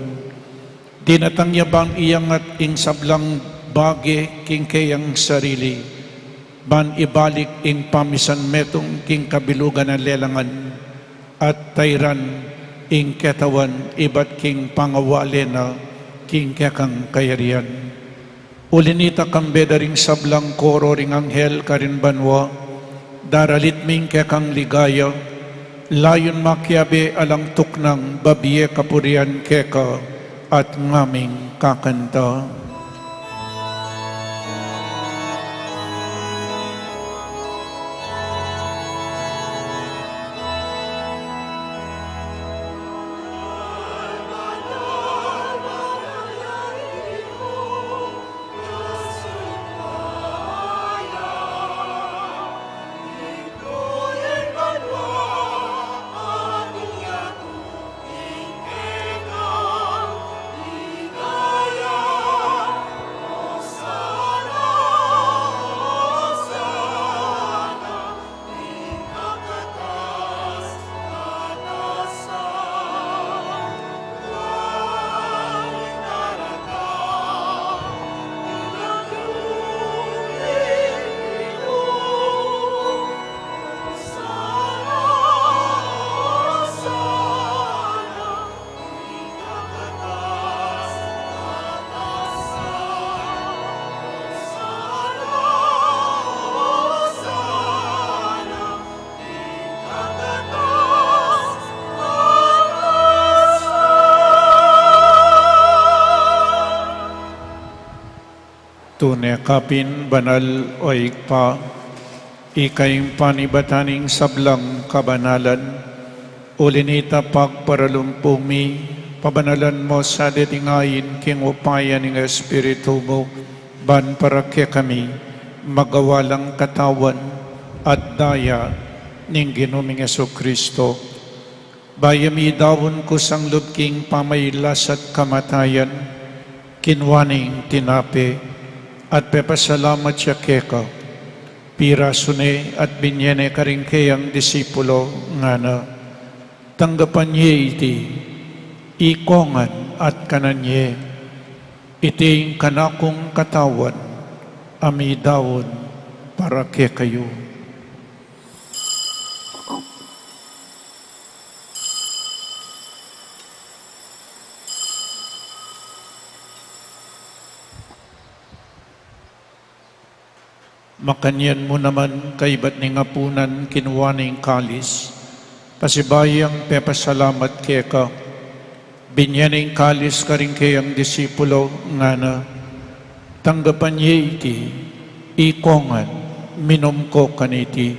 Dinatang ya ban iyangat ing sablang bage king keyang sarili, ban ibalik ing pamisan metung king kabilugan a lelangan, at tairan ing ketawan ibat king pangawale na king kekang kayarian. Uli nita kambe da ring sablang koro ring anghel karin banua, daralit mi ing kekang ligaya, layun makiabe alang tuknang babie kapurian keka at ngaming kakanta. Tune ka pin banal, o Ibpa, ika ing panibatan ning sablang kabanalan. Uli nita pagparalumpu mi, pabanalan mu sa deting ain king upaya ning Espiritu mu, ban para kekami magawa lang katawan at daya ning Ginu ming Jesucristo. Bayu ya midaun kusang lub king pamailas at kamatayan, kinua ne ing tinape at pepasalamat ya keka, pirasu ne at binye ne karing keyang disipulo, ngana: Tanggapan ye iti, ikongan at kanan ye. Iti ing kanakung katawan a midaun para kekayu. Makanyan mu naman kaibat ning apunan, kinua ne ing kalis, pasibayu yang pepasalamat keka, binye ne ing kalis karing keyang disipulo, ngana: Tanggapan ye iti, ikongan, minum ko kaniti.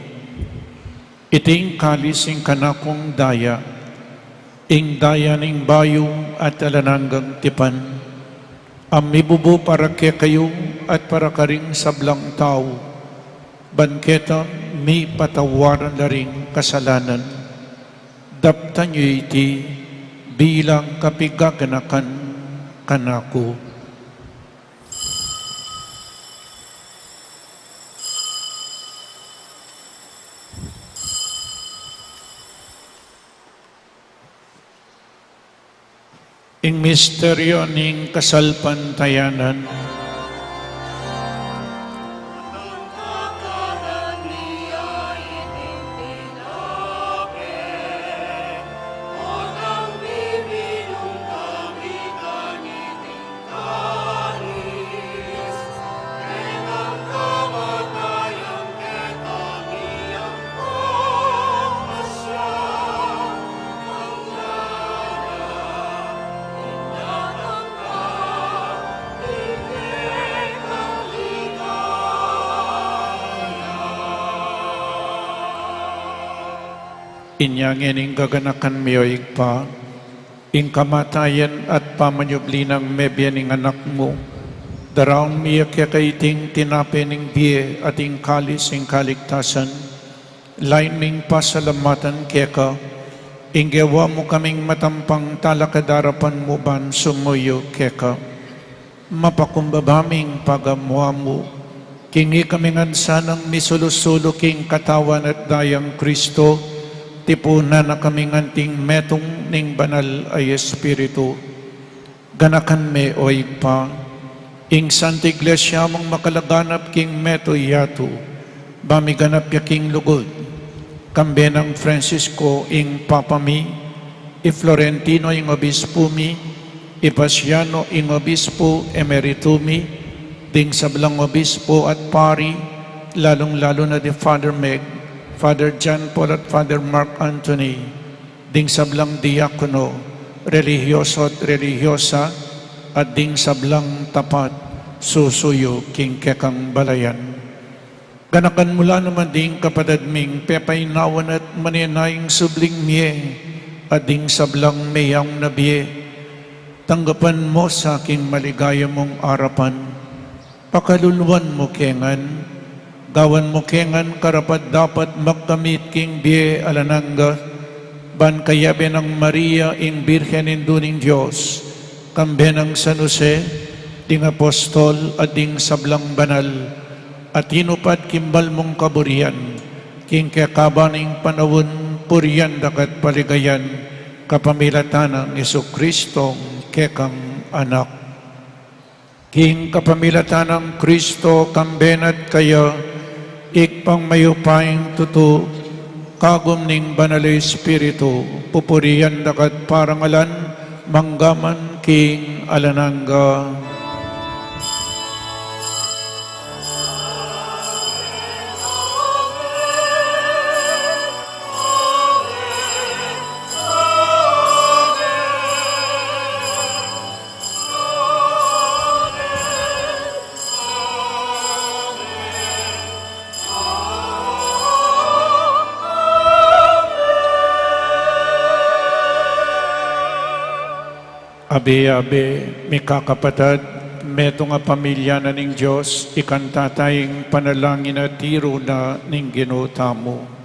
Iti ing kalis ing kanakung daya Ing daya ning bayu at alang anggang tipan, a mibubu para kekayu at para karing sablang tau, ban keta mipatawaran la ring kasalanan. Daptan yu iti bilang kapigaganakan kanaku. Ing misteryo ning kasalpantayanan. Inya ngeni ing gaganakan mi, o Ibpa, ing kamatayan at pamanyubli nang mebie ning Anak mu, daraun mi ya keka iting tinape ning bie at ing kalis ning kaligtasan, lain ming pasalamatan keka, ing gewa mu kaming matampang talakad king arapan mu ban sumuyu keka. Mapakumbaba ming pagamu-amu, king ikami ngan sanang misulu-sulu king katawan at dayang Kristo, tipunan na kaming anting metung ning Banal a Espiritu. Ganakan me, o Ibpa, ing Santa Iglesia mung makalaganap king metung yatu, ba miganap ya king lugud, kambe nang Francisco ing Papa mi, i Florentino ing Obispu mi, i Pasiano ing Obispu Emeritu mi, ding sablang Obispu at Pari, lalung-lalu na di Father Meg, Father John Paul at Father Mark Anthony, ding sablang diakono, relihiyoso at relihiyosa, at ding sablang tapat susuyu king kekang balayan. Ganakan mu la naman ding kapatad ming pepainawan at manenaya ing subling mie, at ding sablang meyaun na bie. Tanggapan mu sa king maligaya mung arapan. Pakaluluan mu ke ngan, gawan mu ke ngan karapat-dapat magkamit king bie alang angga, ban kayabe nang Maria ing Birhen Indu ning Dios, kambe nang San Jose, ding apostol at ding sablang banal, a tinupad king bal mung kaburian, king kekaban ning panaun, purian da ka at paligayan, kapamilatan nang Jesucristong kekang Anak. King kapamilatan nang Kristo, kambe na at kaya, Ibpang mayupayang tutu, kagum ning Banal a Espiritu, pupurian da ka at parangalan, mangga man king alang angga. Abe-abe, mikakapatad, metung a pamilya na ning Dios, ikanta taya ing panalangin a tiru na ning Ginu tamu.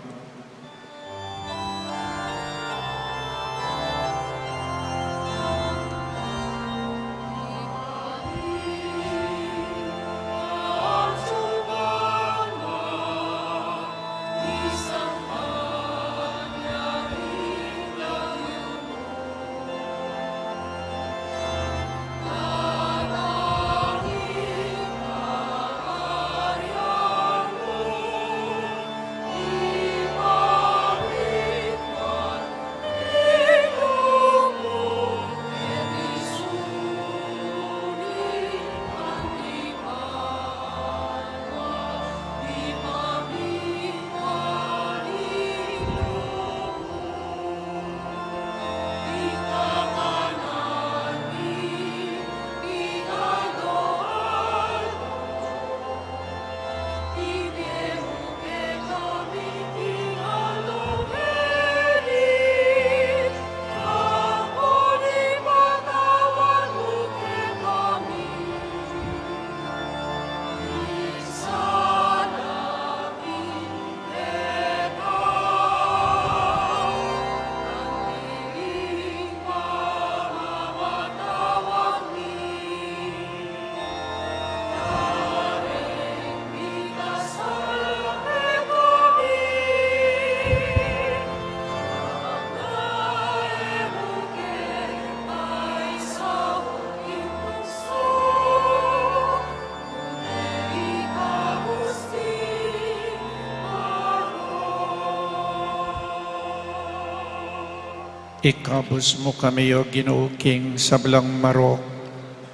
Ikabus mu kami, O Ginu, king sablang marok.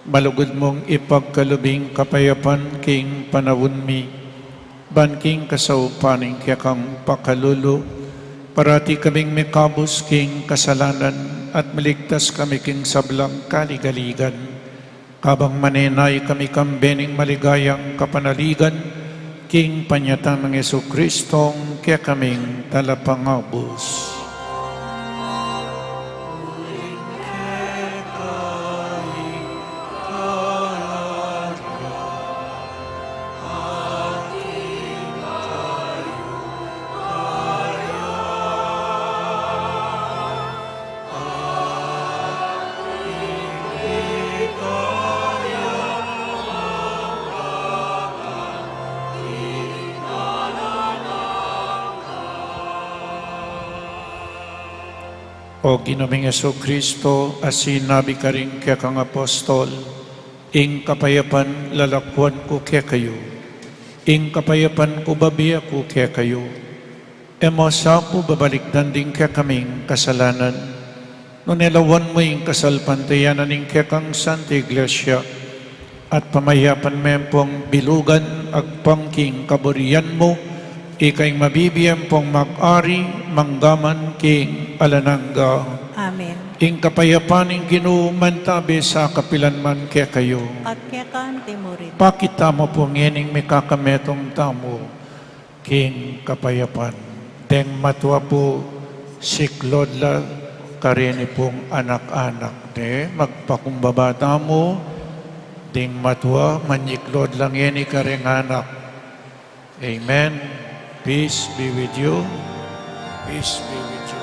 Malugud mung ipagkalub ing kapayapan king panaun mi. Ban king kasaupan ning kekang pakalulu, parati kaming mikabus king kasalanan at miligtas kami king sablang kaligaligan. Kabang manenaya kami kambe ning maligayang kapanaligan, king panyatang nang Jesucristong kekaming Talapangabus. O Ginu ming Jesucristo, a sinabi karing kekang apostol, ing kapayapan lalakwan ku kekayu, ing kapayapan ku babie ku kekayu. E mu sa pu babalikdan ding kekaming kasalanan, nune lawan mu ing kasalpantayanan ning kekang Santa Iglesia, at pamayapan me pung bilugan agpang king kaburian mu, ika ing mabibie pung mag-ari manggaman king alang angga. Amen. Ing kapayapan ning Ginu mantabe sa kapilan man kekayu. At keka mu rin. Pakit tamu pu ngening mikakametung tamu king kapayapan. Deng matua pu siklaud la karing pung anak-anak ne, magpakumbaba tamu, ding matua manyiklaud la ngeni karing anak. Amen. Peace be with you. Peace be with you.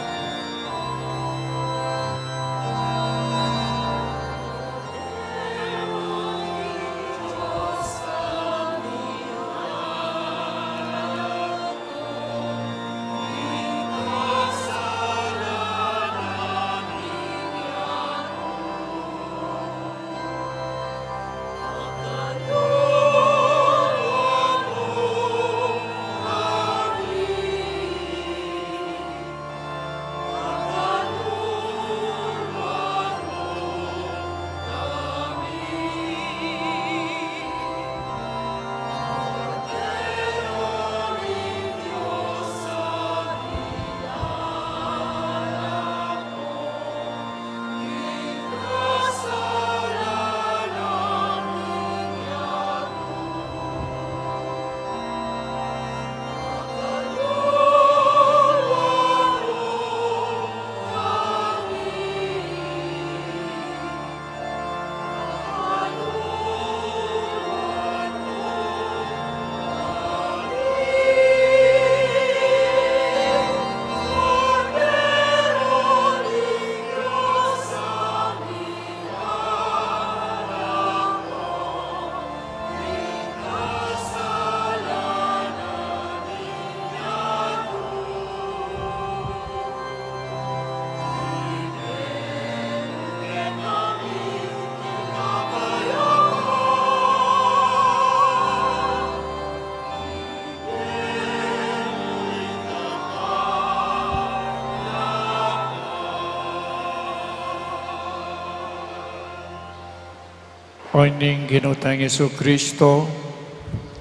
O ning Ginu tang Jesucristo,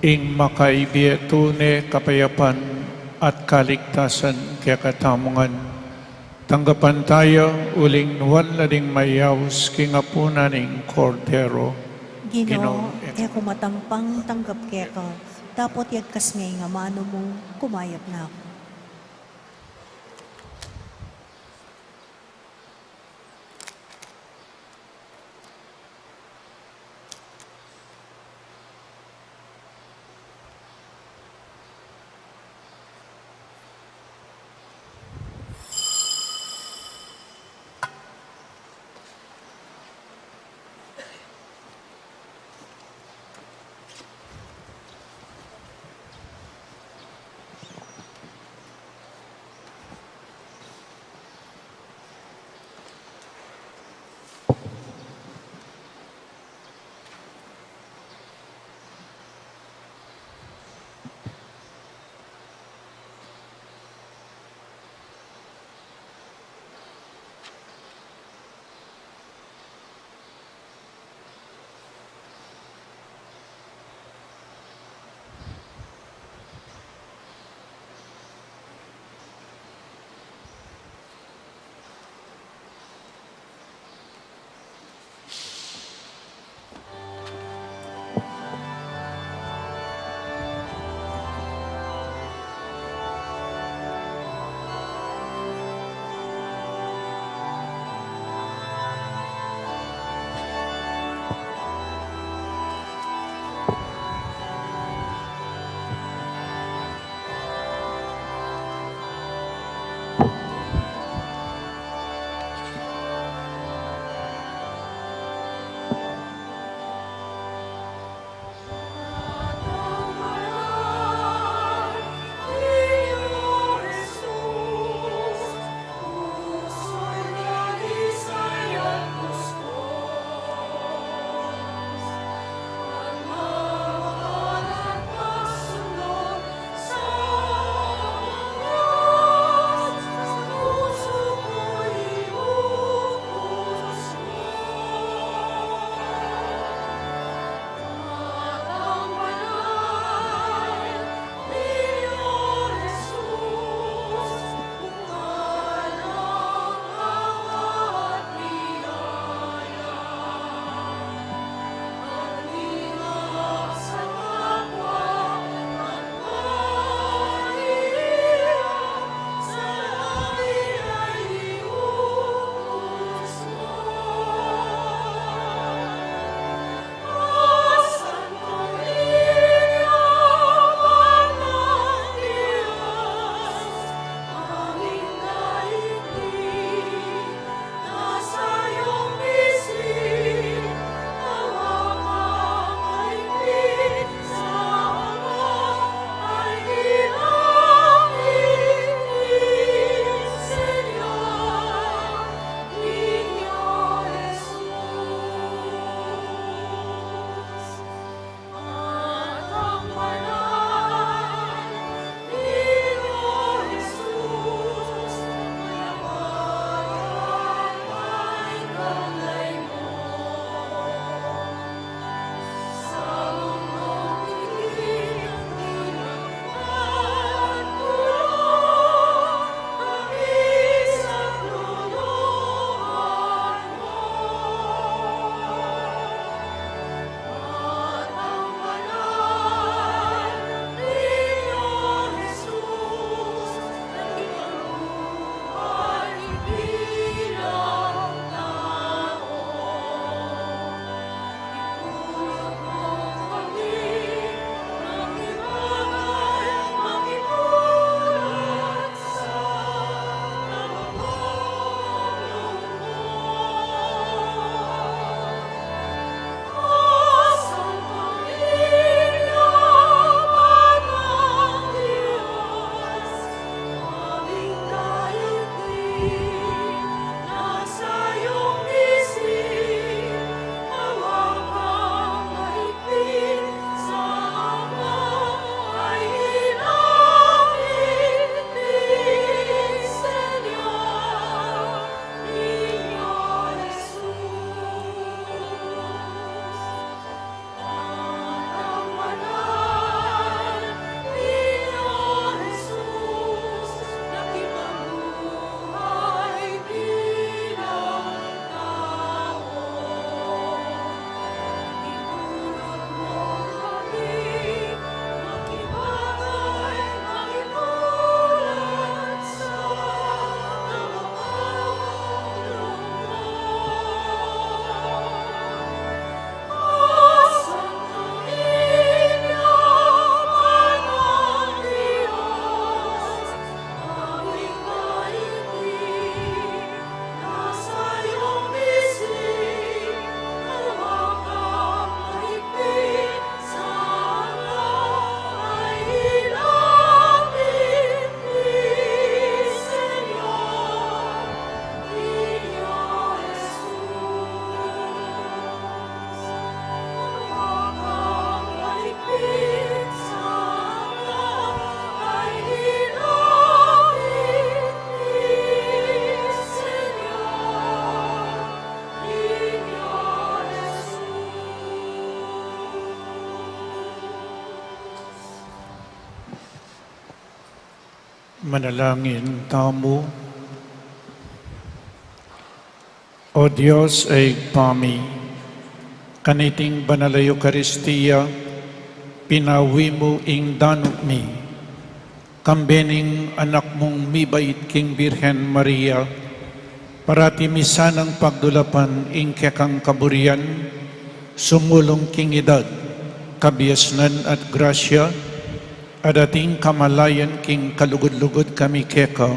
ing makaibie tune kapayapan at kaligtasan kekatamu ngan, tanggapan taya uling nuan la ding mayaus king apunan ning Kordero. Ginu, Ginu, e ku matampang tanggap keka, dapot yagkas me ing amanu mu, kumayap na ku. Manalangin tamu. O Dios a Ibpa mi, kaniting banal a Eukaristia, pinawi mu ing danup mi, kambe ning Anak mung mibait king Birhen Maria, parati mi sanang pagdulapan ing kekang kaburian, sumulung king edad, kabiasnan at grasya, a dating kamalayan king kalugud-lugud kami keka,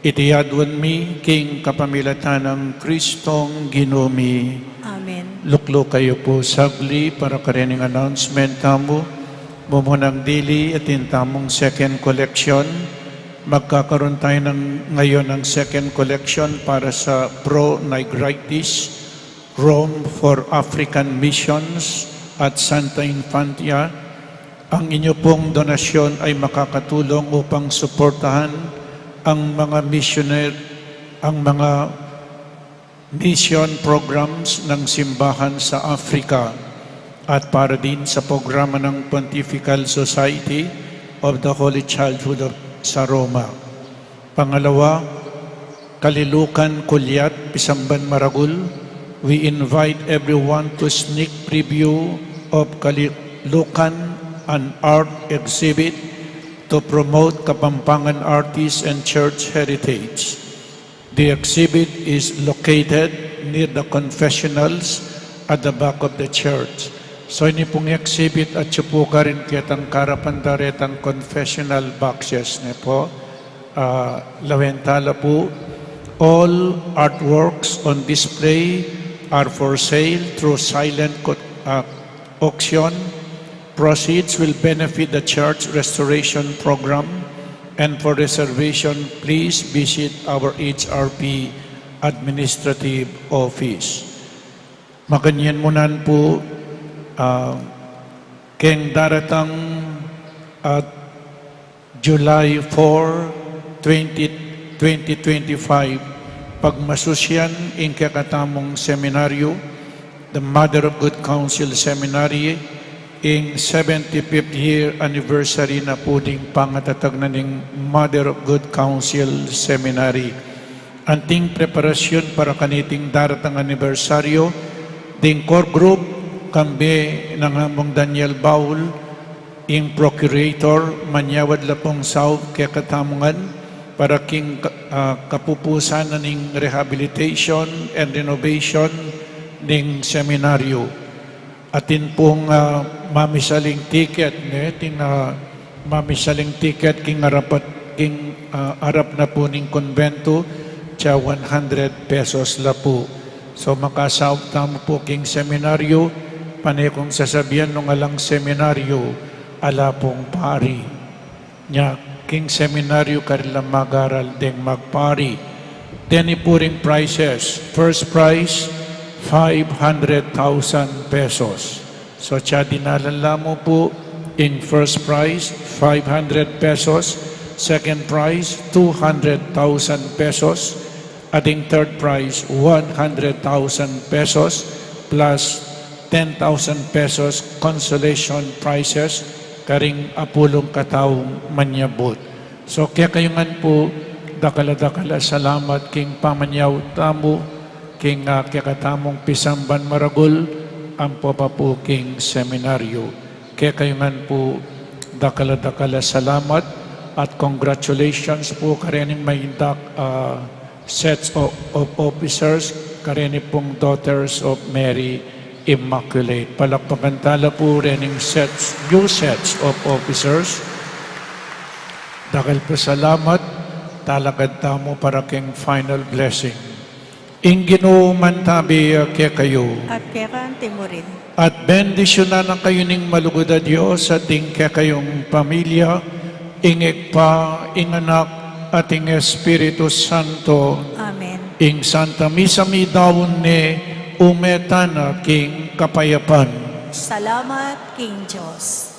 iti aduan mi king kapamilatan nang Kristong Ginu mi. Amen. Lukluk kayu pu sagli para karening announcement tamu. Mumunang dili, atin tamung second collection. Magkakaroon tayo ng, ngayon ng second collection para sa Pro Nigritis, Rome for African Missions at Santa Infantia. Ang inyo pong donasyon ay makakatulong upang suportahan ang mga misyoner-, ang mga mission programs ng simbahan sa Africa at para din sa programa ng Pontifical Society of the Holy Childhood of, sa Roma. Pangalawa, Kalilukan Kulyat, Pisamban Maragul. We invite everyone to sneak preview of Kalilukan, an art exhibit to promote Kapampangan artists and church heritage. The exhibit is located near the confessionals at the back of the church. So, ini pung exhibit atyu pu karin ketang karapan da retang confessional boxes, ne pu. Ah, lawen tala pu, all artworks on display are for sale through silent co-, ah, auction. Proceeds will benefit the church restoration program, and for reservation, please visit our H R P administrative office. Makanyan mu nan pu, ah, keng daratang at July four, twenty, twenty twenty-five, pagmasusyan ing kekatamung seminaryo, the Mother of Good Counsel Seminary, ing seventy-fifth year anniversary na pu ding pangatatag na ning Mother of Good Counsel Seminary. Anting preparasyun para kaniting daratang anibersaryo, ding core group, kambe nang Among Daniel Baul, ing procurator, manyawad la pung saup kekatamu ngan para king ka-, ah, kapupusan na ning rehabilitation and renovation ning seminaryo. Atin pung, ah, mamisaling ticket, ne? Atin, ah, mamisaling ticket king arapat, king, ah, arap na pu ning kumbento, tsa one hundred pesos la pu. So, makasaup tamu pu king seminaryo, pane kung sasabian nung alang seminaryo, ala pung pari. Nya, king seminaryo karela mag-aral deng magpari. Deni pu ring prizes. First prize, five hundred thousand pesos. So, tsa dinalan la mu pu, ing first prize, five hundred pesos. Second prize, two hundred thousand pesos. At ing third prize, one hundred thousand pesos plus ten thousand pesos consolation prizes karing apulung kataung manyabut. So, kekayu ngan pu, dakal a dakal a salamat king pamanyaup tamu, king, ah, kekatamung pisamban maragul, ampo pa pu king seminaryo. Kekayu ngan pu, dakal a dakal a salamat at congratulations pu karening maindak, ah, sets of, of officers, kareni pung Daughters of Mary Immaculate. Palakpakan tala pu rening sets, new sets of officers. Dakal pu salamat, talakad tamu para king final blessing. Ing Ginu mantabi kekayu. At keka anti mu rin. At bendisyunan na kayu ning malugud a Dios at ding kekayung pamilya, ing Ibpa, ing Anak, at ing Espiritu Santo. Amen. Ing Santa Misa midaun ne, ume tana king kapayapan. Salamat king Dios.